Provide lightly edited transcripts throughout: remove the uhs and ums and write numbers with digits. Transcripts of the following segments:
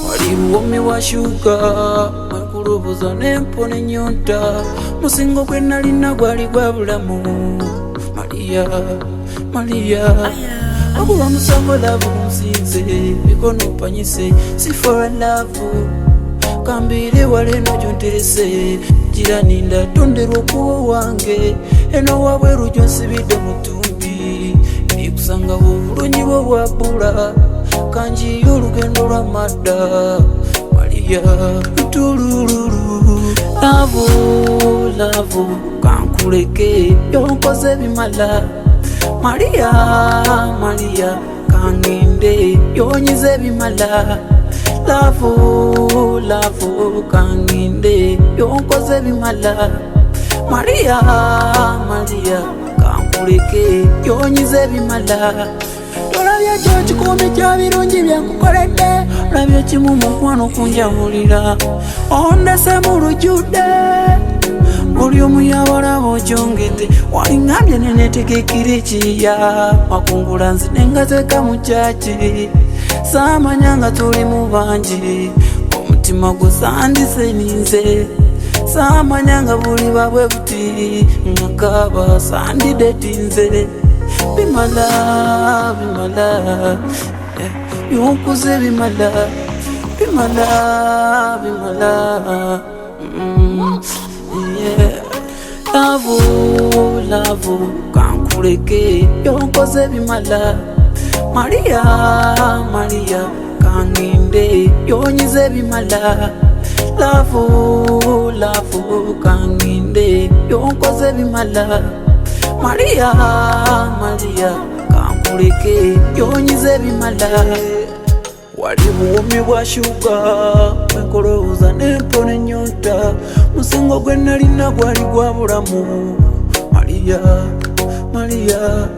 Wali buwomi bwa shuga mwekulubuza nempona enyonta musingo gwe nalina gwali gwa bulamu Maria Maria okuba musango lavu nsinze mikono panyise sifora lavu kambire wala eno gyonterese giraninda tonderwa okuba wange eno wabweru gyonsibidde mutumbi ndikusangawo obulungi bwo bwabula kanjiyo olugendo lwamadda Maria tulululu lavu lavu kankuleke byonkoze bimala Maria Maria kangende byonyize bimala lavu lavu kangende byonkoze bimala Maria Maria kankuleke byonyize bimala tolabye kyo kikuumi kya birungi byenkukoledde olabye kimu mukwano kunjawulira ondese mu lujjudde buli omu yabalaba okyongedde walingambye nenetegekera ekiya makungula nzi nengateka mu kyaki saamanya nga tuli mu bangi omutima gwo sandise ninze saamanya nga buli babwe buti nga kaba sandidetinze bimala bimala eh, byonkoze bimala bimala bimala mm, yeah. Lavu lavu kankuleke byonkoze bimala Maria Maria kangende byonyize bimala Lavu lavu kangende byonkoze bimala Maria Maria kankuleke byonyize bimala Wali buwoomi bwa shuga bwenkolowooza nempona ennyonta musingo gwe nalina gwali gwa bulamu Maria Maria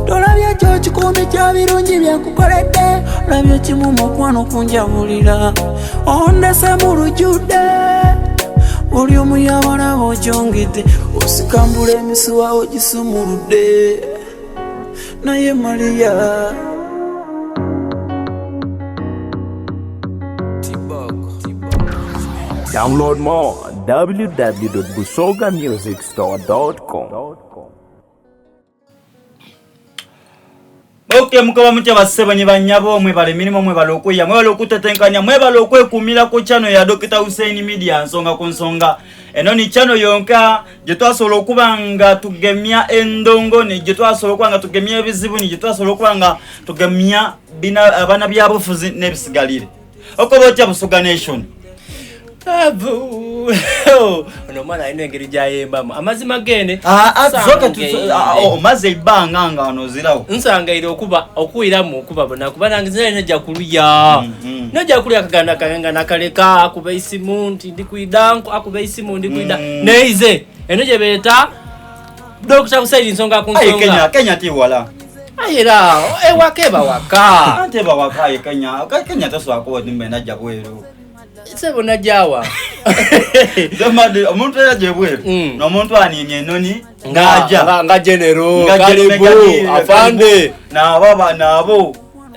tolabye kyo kikuumi kya birungi byenkukoledde olabye kimu mukwano kunjawulira ondese mu lujjudde buli omu yabalaba okyongedde osikambula emisuwa ogisumuludde naye Maria Download more www.busogamusicstore.com. Ok mukaba mutya bassebo ne bannyabo mwebale emirimu mwebale okweya mwebale okutetenkanya mwebale okwekuumira ku channel ya Dokita Hussein Media nsonga ku nsonga eno ni channel yonka gye twasobola okuba nga tugemya endongo ni gye twasobola okuba nga tugemya ebizibu ni gye twasobola okuba nga tugemya bina abana byabufuzi n'ebisigalire okoba otya Busoga Nation Abu. Ono omwana alina engeri gyayembamu amazima gene Ah, ah, tusoke tuso- ah, oh, omaze ebbanga nga wano ozirawo nsangaire okuba okuwiramu okuba bona kuba nange nze najja kuluya Mm, najja kuluya akaganda kange nga nakaleka akuba isimu nti ndi kwida nku- akuba isimu ndi kwida Mm. neize eno gye beeta Dr. Hussein nsonga ku aye nsonga kenya kenya ti wala aye era ewaka eba waka ante eba waka aye kenya kenya tosobola kuba nimbe najja bweru sebo najjawa Zemade omuntu era gye bweru Mm. n'omuntu aniimye enoni nga ng'aja nga- nga genero Nga kalibu General, afande nabo aba nabo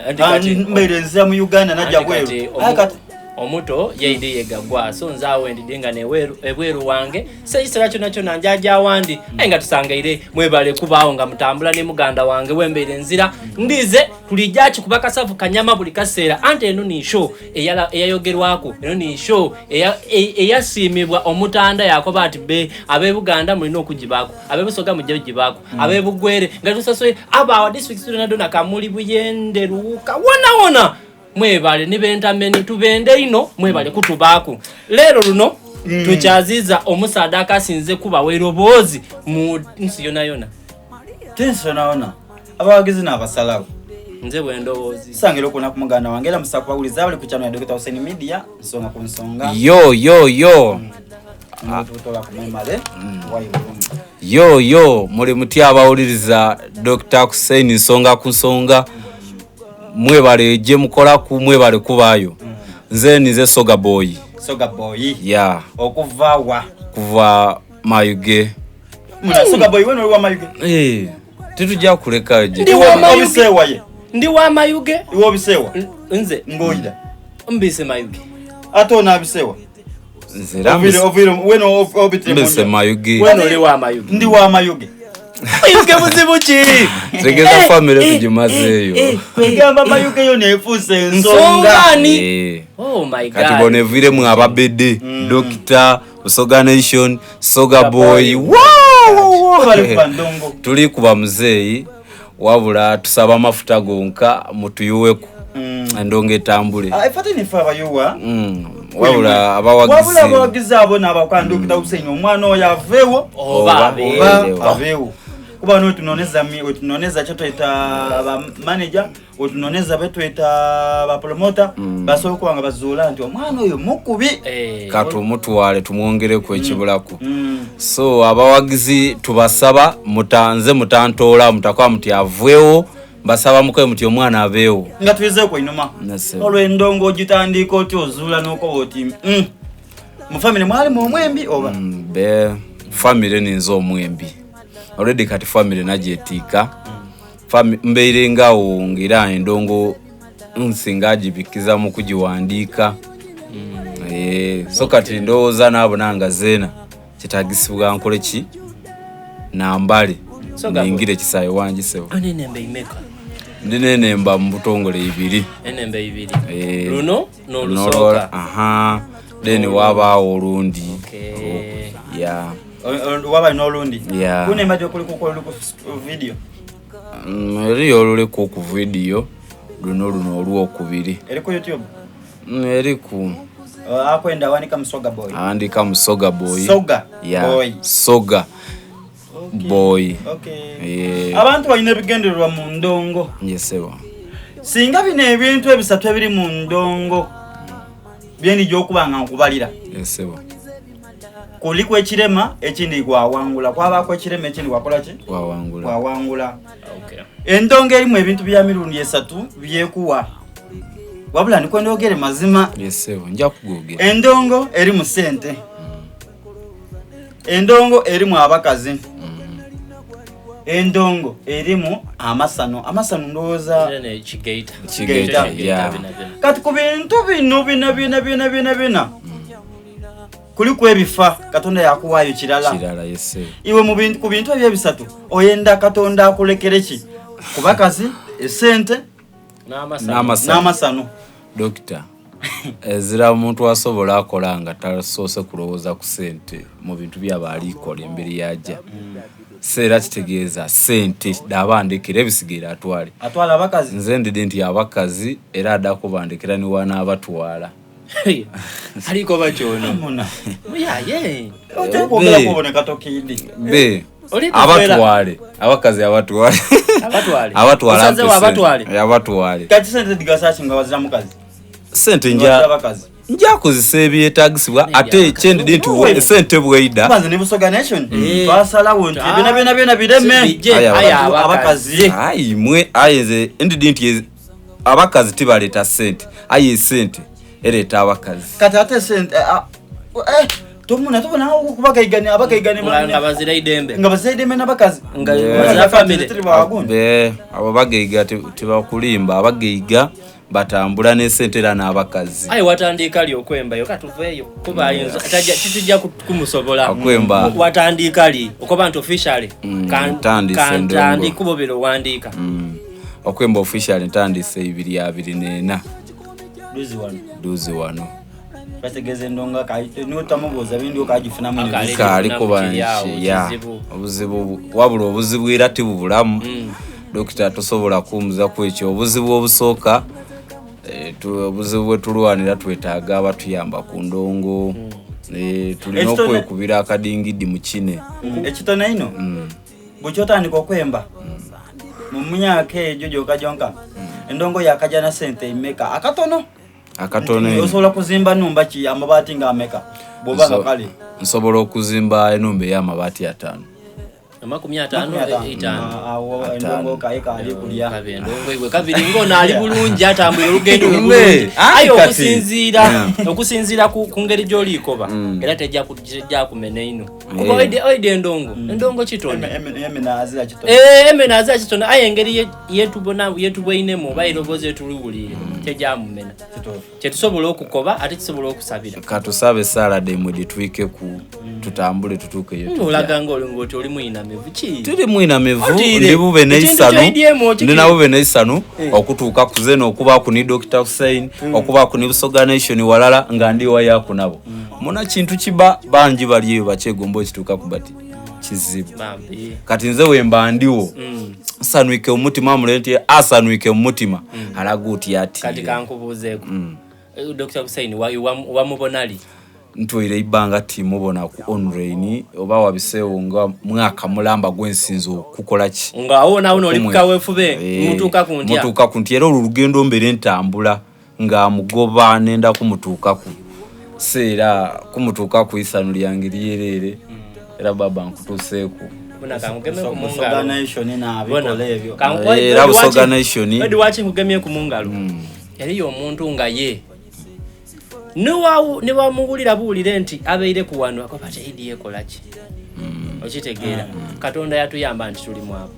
Anti kati- mbeera enzira mu uganda najja Anti bweru kati Aye omu- kati omuto yeidi yegagwa so nze awo endidi nga neweru ebweru wange sekisera kyona kyona njaja awandi aye nga tusangaire mwebale kubaawo nga mutambula ne muganda wange wembeera enzira ndize tulijja kikuba kasavu kanyama buli kaseera anti eno ni show eyala- eyayogerwako eno ni show eya- e- eyasiimibwa omutanda yakoba ati be ab'e buganda mulina okugibaako ab'e busoga mujje kugibaako ab'e bugwere nga tusasule abawa district donadona kamuli buyende luwuka wona wona mwebale nibentameni tubende ino mwebale kutubaaku leero luno tukyaziza omusaadha akasinze kubawa eroboozi mu nsi yonayona tensi yonayona abawagizi n'abasalawo nze bwendowoozi sangira okuna ku muganda wange era musa kubawuliza abali ku channel ya Dr. Hussein Media nsonga ku nsonga yo yo yo tutola ku memale wayi bulungi yo yo muli mutya abawuliriza Dr. Hussein nsonga ku nsonga mwebale gye mukolaku mwebale kubaayo nze nize soga boy soga boy ya okuva wa kuva mayuge muna soga boy weno oli wa mayuge Eh, tetujja kulekayo gye Ndi wa Mayuge. obiseewaye Ndi wa Mayuge. Iwe obiseewa? Nze. Ng'oyira. Mbise Mayuge. Ate ono abiseewa? Nze era Oviire mbise- oviire weno obitire mu mbise nju. Mayuge. Weno oli wa Mayuge. Ndi wa Mayuge. Mayuge buzibu ki? Tegeza family tugimazeeyo. Kwegamba Mayuge yo neefuuse ensonga. Nsonga ni. Eh. Oh my God. Kati bono eviiremu ababede, Dokita, Busoga Nation, Soga Boy. Wow, wow, wow. Bali kuba ndongo. Tuli kuba muzeeyi wabula tusaba amafuta gonka mutuyuweku endongo etambule. Ah, ife ate nife abayuwa. Wabula Wabula abawagizi abawagizi abo n'abakwano Dokita Hussein omwana oyo aveewo Oba Oba. abeewo. oba aveewo. Kuba wano wetunoneza wetunoneza kyetweta ba manager, wetunoneza betweta ba promoter, basobola okuba nga bazuula nti omwana oyo mukubi. Eh, katumutwale tumwongereku ekibulaku. Mm. So abawagizi tubasaba mutanze mutantoola mutakoba muti aveewo, mbasaba mukobe muti omwana abeewo. Nga tuyizeeko einuma. Nase. Olw'endongo ogitandika oti ozuula n'okoba oti mu famire mwalimu omwembi oba? Be famire ninze omwembi already kati famire nagyetiika. Mbeire ngawo ngira endongo nsinga agibikiza mu kugiwandiika. So kati ndowooza naabona nga zeena kitagisibwa nkole ki nambale So gabo. ningire ekisaawe wangisewo. Ono enembe imeka? Ndi nenemba mu butongole ibiri. Enembe ibiri. Eh, Luno n'olusooka. Aha, then wabaawo olundi. Okay. Yeah. Waba n'olundi. Yeah. Kunemba gy'okuliko ku video. Eriyo oluliku ku vidiyo luno luno olwokubiri. Eri ku YouTube. Eriku. Akwenda awanika Musoga Boy. Awandika Musoga Boy. Soga Yeah. Boy. Soga Boy. Okay. Yeah. Abantu balina ebigendererwa mu ndongo. Yes, sir. Singa bino ebintu ebisatu ebiri mu ndongo byendi gy'okuba nga nkubalira. Yes, sir. Kuliko ekirema ekindi gwawangula, kwabaako ekirema ekindi gwakola ki? Gwawangula. Gwawangula. Okay. Endongo erimu ebintu bya mirundi esatu byekuwa. Wabula ndikwenda ogere mazima. Yes, sir. Nja kugogera. Endongo erimu ssente. Endongo erimu abakazi. Endongo erimu amasano. Amasano ndowooza Era ne kigeita. Kigeita, Kigeita yeah. bina bina. Kati ku bintu bino bina bina bina bina bina kuliku ebifa Katonda yakuwaayo kirala. Kirala, yes, sir. Iwe mu bintu, ku bintu ebyo ebisatu oyenda Katonda akulekere ki? Ku bakazi, esente N'amasano. N'amasano. N'amasano. Dokita, ezira muntu asobola akola nga tasoose kulowooza ku ssente mu bintu byaba alikola emberi yajja. Seera kitegeeza ssente daba ndekera ebisigaire atwale. Atwala abakazi? Nze ndidi nti abakazi era adako bandekera ni wanaabatwala. Aliko bakyono. Muna. Muyaye. Otya kwogera kuboneka tokindi. Be. Oli kubeera- Abatwale. Abakazi abatwale. Abatwale. Abatwale. Osazeewo ampe ssente. abatwale. Abatwale. Kati ssente digasa ki nga wazira mukazi? Ssente Nga wazira nja abakazi. nja kozesa ebyetaagisibwa ate kyendidi nti Owe. sente bweida. Kubanze ne Busoga Nation Eh. twasalawo nti byonna byonna byonna bireme. Bijje, Aye, aye abakazi. abakazi. Ayi mwe aye nze ndidi nti abakazi tibaleeta ssente aye esente ereeta abakazi. Kati ate sente tomuna tubona kubagaigana abagaigana Nga bazira idembe. nga bazira idembe n'abakazi. Nga Yeah. bazira family. Tuli bawagundi. Be abo bagaiga tebakulimba abagaiga batambula n'esente era n'abakazi. Aye watandika li okwembayo katuveeyo kuba ayinza tajja titujja kumusobola. Okwemba. Watandika li okoba nti officially Ntandise endongo. kantandika kubobera owandiika. Okwemba officially ntandise 2024. Duzi wano. Duzi wano. Bategeeza endongo n'otamubuuza bindi okagifunamu Akale. ebizibu. Kaali Kifunamu kuba kiri awo, nki, ya. kizibu. Obuzibu wabula obuzibu era tibubulamu. Dokita tosobola kuwumuza ku ekyo. Obuzibu obusooka, obuzibu bwe tulwanira twetaaga abatuyamba ku ndongo. Tulina okwekubira akadingidi mu kine. Ekitono ino, bwe kyotandika okwemba, mu myaka egyo gyonka gyonka, endongo yakajja na ssente emeka? Akatono. Akatono ino. Osobola kuzimba nnumba ki amabaati nga ameka? Bw'oba nga kale. Nsobola okuzimba ennumba ey'amabaati 5. Amakumi ataano eitaanu. Awo endongo kaye kaali kulya. Kabe endongo iwe kabiri ng'ono ali bulungi atambwire olugendo lwe Mbe, bulungi. aye Aye kati. okusinziira okusinziira ku ku ngeri gy'oliikoba era tejja ku- tejja kumena inho. Kuba oide oide endongo, endongo kitone. Emena azira kitone. Eh, emena azira kitone aye engeri ye- yetubona yetubweinemu oba eroboozi etuliwuliire tejamumena. Kyetusobola okukoba ate tusobola okusabira. Katusabe esaala dhemwe dhitwikeku tutambule tutuuke ye tujja. Olaga ng'oli ng'oti oli mwinamivu ki? Tiri mwinamivu Otiire. ndi bube Ekintu n'eisanu ky'oidyemu okikira. ndi nabube n'eisanu okutuuka ku zeno okubaaku ni Dokita Hussein okubaaku ni Busoga Nation walala nga ndi wayaku nabo. Muna kintu kiba bangi bali eyo bakyegomba okituukaku bati kizibu. Bambi. Kati nze wemba ndiwo nsanwike omutima mule nti asanwike mu mutima alaga oti Kati atiire. kankubuuzeeku. Dr. Hussein wamubona li? Ntwaire eibanga timubona ku online oba wabiseewo nga mwaka mulamba gwensinze okukola ki? Nga awo nawo oli Okumwe. kukawefube Eh, mutuuka ku ntya. mutuuka ku ntya era olwo lugendo mbere ntambula nga mugoba nenda kumutuukaku se era kumutuukaku isanu lyange lyereere era baba nkutuuseeku. Bona kankugemeku mu Busoga ngalo. Nation Bona. n'abikola ebyo. Era Busoga Nation. Odi waki nkugemyeku mu ngalo. Eriyo omuntu nga ye niwamuwulira buwulire nti abeire ku wano akoba ati idi yekola ki? Okitegeera. Katonda yatuyamba nti tulimu abo.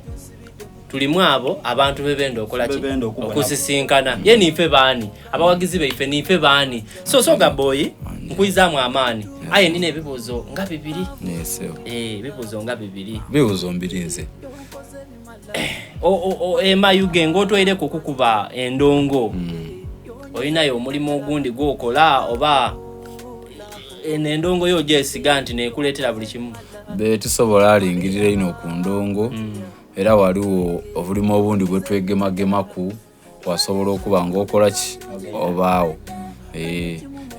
Tulimu abo abantu bebenda okola ki? Bebenda okubona. Okusisinkana. Ye niife baani? Abawagizi baife niife baani? So Soga Boy nkwizaamu amaani. Aye nina ebibuuzo nga bibiri. Nesewo. Ebibuuzo nga bibiri. Bibuuzo mbirinze. Emayuge ng'otwaireku okukuba endongo. Olinayo omulimu ogundi gw'okola oba eno endongo yo gyesiga nti nekuleetera buli kimu? Be tusobola alingirira ino ku ndongo era waliwo obulimu obundi bwe twegemagemaku wasobola okuba ng'okola ki obaawo.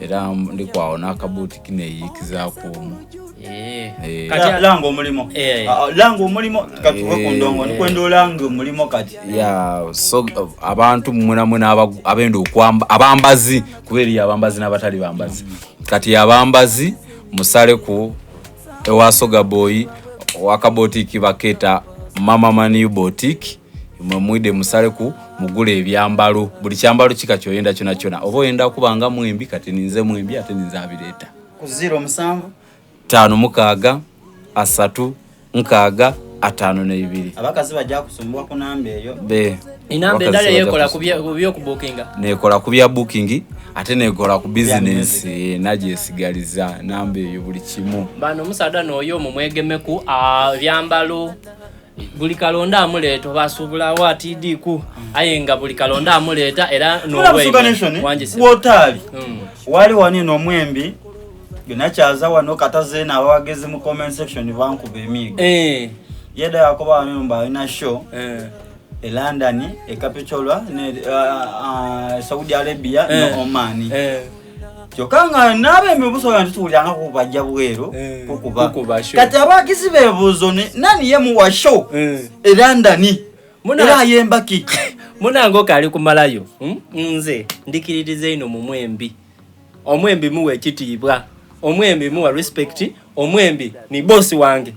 Era ndi kwawo n'akabuuti kineeyiikizaaku omwo. Kati Langa omulimu. Langa omulimu katuve ku ndongo ndikwenda olange omulimu kati. Ya so abantu mwena mwena abenda okwamba abambazi kuba eriyo abambazi n'abatali bambazi. Kati abambazi musaleku ewa Soga Boy owakabotiki baketa Mama Mani Boutique mwe mwide musaleku mugule ebyambalo buli kyambalo kika kyoyenda kyona kyona oba oyenda kubanga mwembi kati ninze mwembi ate ninze abireeta. Ku 07 5 6 3 6 52. Abakazi bajja kusumbwa ku namba eyo. Be. Enamba Abakazi endala bajja yekola kusumbwa. ku by'okubukinga. Nekola ku bya booking ate nekola ku business nagyesigaliza namba eyo buli kimu. Bano omusaadha n'oyo omwo mwegemeku ebyambalo buli kalonda amuleeta oba asuubulawo atiidiiku aye nga buli kalonda amuleeta era Tula Busoga Nation Wangi wotaali wali wano eno omwembi gwenakyaza wano kataze n'abawagezi mu comment section bankuba emiigo. Yeda yakoba wano mbu alina show e London, e Capitol, ne Saudi Arabia ne Oman. Kyokka nga n'abembi Busoga ntituwuliranga kubajja bweru kukuba. Kukuba show. Kati abawagizi beebuuzo nani ye muwa show e London? Era ayemba ki? Munange okaali kumalayo. Nze ndikiririza ino mu mwembi. Omwembi muwa ekitiibwa. Omwembi muwa respect. Omwembi ni boss wange.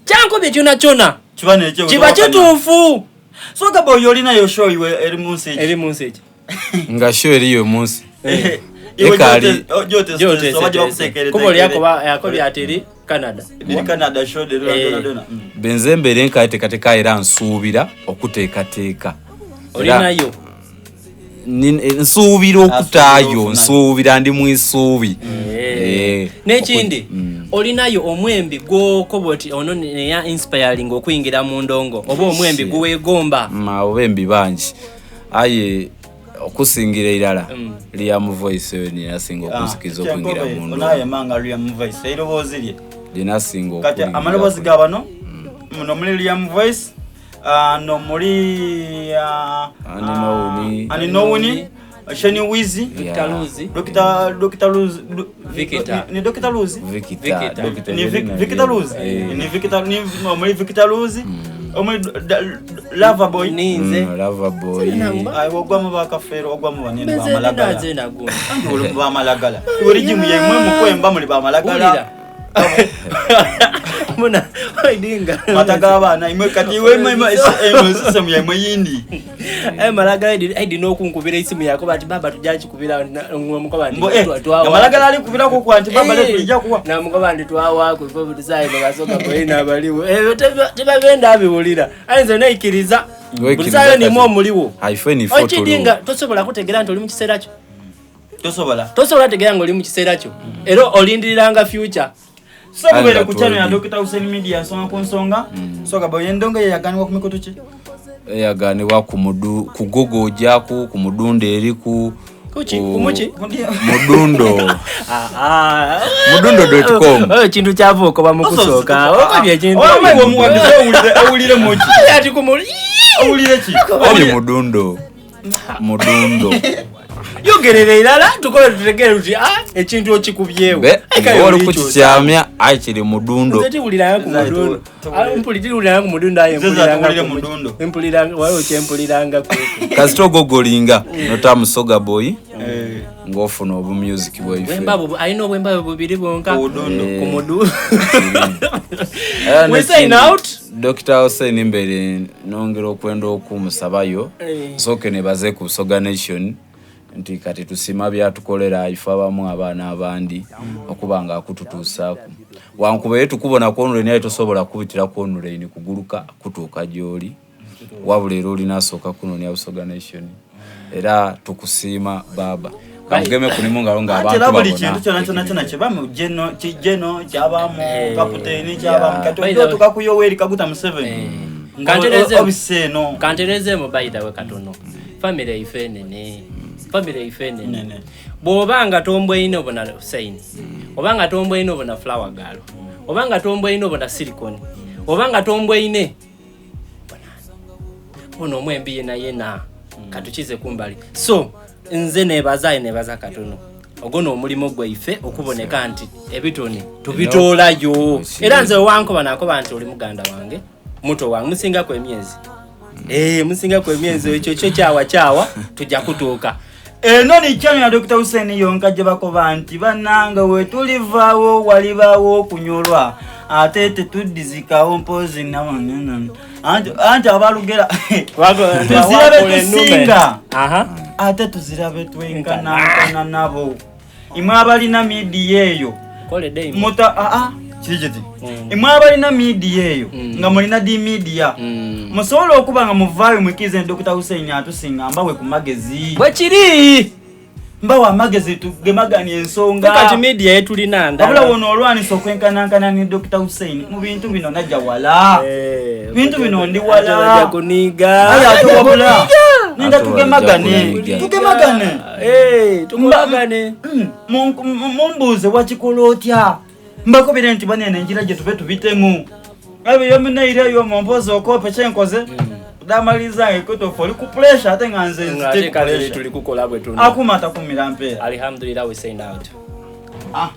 Kyankubye kyona kyona. Kiba nekyo Kiba kituufu. Soga Boy olinayo show iwe eri mu nsi eki? Eri mu nsi eki? Nga show eriyo mu nsi. Iwe Ekaali. gyotesitese oba gyebakuteekereteekere. Kuba oli yakobye ati eri Canada. Eri Canada show de dona dona. Benze mbeere nkateekateeka era nsuubira okuteekateeka. Olinayo. Nsuubira okutaayo, nsuubira ndi mu isuubi. N'ekindi olinayo omwembi gw'okoba oti ono neya inspiring okuyingira mu ndongo oba omwembi guweegomba. Abo bembi bangi aye okusingira irala Liam Voice oyo ninasinga okunsikiriza okuyingira mu ndongo. Onayemanga Liam Voice eiroboozi lye. Linasinga Kati amaloboozi ga bano muno muli Liam Voice no muli Andy Andy Sheni Wizi, Victor Luzi, Dr. Luzi, Victor. Ni Dr. Luzi, Victor, Victor. Ni Victor Luzi, ni Victor, ni omuli Victor Luzi, omuli Lava Boy, Ninze. Lava Boy. Ayi ogwamu bakafeero, ogwamu banene Benze bamalagala. ndinaze nago. Anti oli mu bamalagala. Iwe ligimu yemwe mukwemba muli bamalagala. Wulira. Mbona oidinga. Mata g'abaana imwe kati iwe imwe imwe eno system yaimwe yindi. Aye Malagala aidi aidi n'okunkubira eisimu yakoba ati baba tujja kikubira omukoba nti Mbo eh twawa. Malagala ali kubira ku kwa nti baba letu lijja kuwa. Namukoba nti twawaku ifo butusayi basoka kwena abaliwo. Ebyo tebagenda abiwulira. Aye nze naikiriza. Weikiriza Bulisayo kati. nimwo omuliwo. Ife nife Okidinga tuliwo. tosobola kutegeera nti oli mu kiseera kyo. Tosobola. Tosobola kutegeera ng'oli mu kiseera kyo. Era olindiriranga future. So mubere Anga ku channel ya twedi. Dr. Hussein Media nsonga ku nsonga. So gabo yendongo ye yaganibwa ku mikutu ki? Eyaganibwa ku mudu ku Google ojjaku ku mudundo eri ku Kuki? ku- Kumuki? Mudundo. Ah, Mudundo.com. ah. Ekintu kyava okoba mu kusooka. Okobye ekintu. Oba iwe omuwagizi owulire owulire muki? Aye ati kumuli. Owulire ki? Oli mudundo. Mudundo. Yogerera irala tukole tutegere tuti ah ekintu okikubyewo. Be Aye kale oli olikyusa. kukikyamya aye kiri mudundo. Nze tiwuliranga ku Nze mudundo. tuwulire. Ah, mpuli tiwuliranga ku mudundo aye Nze mpuliranga tuwulire ku mudundo. Mpuliranga waliwo kye mpuliranga ku. Kasita ogogolinga nota musoga boy ng'ofuna obu music bwaife. Bwemba bu alina obwemba bwe bubiri bwonka. Ku mudundo. Ku mudundo. Era We sign nekindi, out. Dr. Hussein Mbere nongera okwenda okumusabayo Eh. nsooke nebaze ku Busoga Nation nti kati tusiima byatukolera ife abamu abaana abandi okuba nga akututuusaaku wankuba ye tukubona ku online aye tosobola kubitira ku online kuguluka kutuuka gy'oli wabula era olina asooka kunoonya Busoga Nation era tukusiima baaba kamugeme kunimu ngalo Ate ng'abantu era buli babona kintu kyona kyona kyona kibamu jeno kijeno kyabamu kaputeni kyabamu kati By the way- otuuka ku Yoweri Kaguta Museveni. Nga Kantereze- obise eno. kanterezeemu by the way katono famire ife enene famire ife enene Nene. bw'oba nga tombweine obona Hussein oba nga tombweine obona flower girl oba nga tombweine obona silicon oba nga tombweine ono omwembi yena yena katukize kumbali so nze nebaza aye nebaza katono ogwo n'omulimu gwaife okuboneka nti ebitone tubitoolayo era nze wankoba nakoba nti oli muganda wange muto wange musingaku emyezi Eh, musingaku emyezi ekyo kyo kyawa kyawa tujja kutuuka Eno ni channel ya Dr. Hussein yonka gye bakoba nti bannange we tulivaawo walibaawo okunyolwa ate tetuddizikawo mpozi nawanana anti anti abalugera tuzirabe tusinga Aha. ate tuzirabe twenkanankana nabo imwe abalina midiya eyo Koledde imwe. muta aa kiri kiti imwe abalina midiya eyo nga mulina di midiya Mm. musobola okuba nga muvaayo mwikirize nti Dr. Hussein atusinga mbawe ku magezi bwe kiri mbawe amagezi tugemaganye ensonga kati media yetulina ndala. wabula wono olwanisa okwenkanankana ne Dr. Hussein mu bintu bino najja wala Eh, bintu bino ndi ate wala bajja kuniga Aye ate wabula nenda Ate tugemagane bajja kuniga. tugemagane Eh, tukolagane Mumbuuze wakikola otya mbakobere nti banene enjira gye tube tubitemu abe yomuneyireyo mumpozi okope kyenkoze damaliriza nga ekutofu oli ku pressure ate nga nze Nga ate nzite ku kale pressure tuli kukola bwe tuno akuma atakumira mpeera alhamdulillah we sign out Ah.